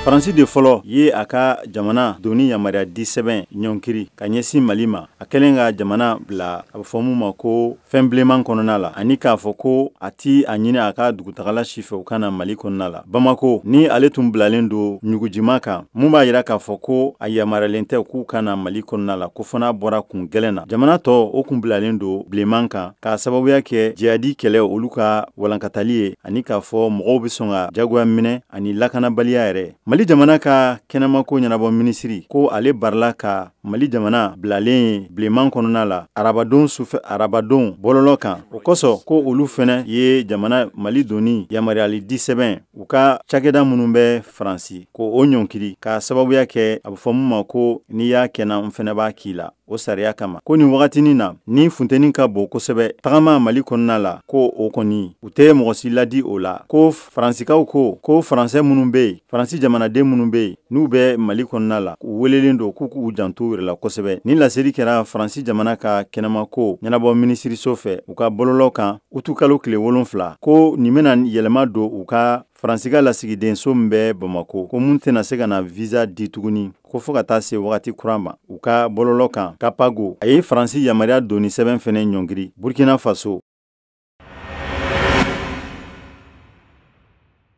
Faransi de fɔlɔ ye a ka jamana doni yamaruya di sɛbɛn ɲɔnkiri ka ɲɛsin Mali ma, a kɛlen ka jamana bila a bɛ fɔ mun ma ko fɛn bilenman kɔnɔna la, ani k'a fɔ ko a ti a ɲini a ka dugutagala si fɛ u ka na Mali kɔnɔna la. Bamako ni ale tun bilalen don ɲugujima kan, mun b'a jira k'a fɔ ko a yamaruyalen tɛ k'u ka na Mali kɔnɔna la, ko fo n'a bɔra kun gɛlɛn na. Jamana tɔ o kun bilalen don bilenman kan k'a sababuya kɛ jihadi kɛlɛ olu ka walankatali ye, ani k'a fɔ mɔgɔw bɛ sɔn ka jagoya minɛ ani lakanabaliya yɛrɛ. Mali jamana ka kɛnɛmako ɲɛnabɔ minisiri ko ale barila ka Mali jamana bilalen bilenman kɔnɔna la arabadon sufɛ, arabadon bɔlɔlɔ kan. O kosɔn ko olu fana ye jamana Mali doni yamaruyali di sɛbɛn u ka cakɛda minnu bɛ Faransi ko o ɲɔnkiri k'a sababuya kɛ a bɛ fɔ mun ma ko n'i y'a kɛ n na, n fana b'a k'i la, o sariya kama. Ko nin wagatinin na ni funteni ka bon kosɛbɛ tagama Mali kɔnɔna la, ko o kɔni u tɛ mɔgɔ si ladi o la. Ko Faransikaw ko Faransɛ minnu bɛ yen, Faransi jamanaden minnu bɛ yen n'u bɛ Mali kɔnɔna la, u welelen don k'u k'u janto u yɛrɛ la kosɛbɛ. Nin laseli kɛra Faransi jamana ka kɛnɛmako ɲɛnabɔ minisiriso fɛ u ka bɔlɔlɔ kan utukalo tile 7, ko nin bɛna yɛlɛma don u ka Faransi ka lasigidenso min bɛ Bamakɔ, ko mun tɛna se ka na visa di tuguni ko fo ka taa se wagati kura ma. U ka bɔlɔlɔ kan Kapago, a ye Faransi yamaruya doni sɛbɛn fana ɲɔngiri Burkina Faso.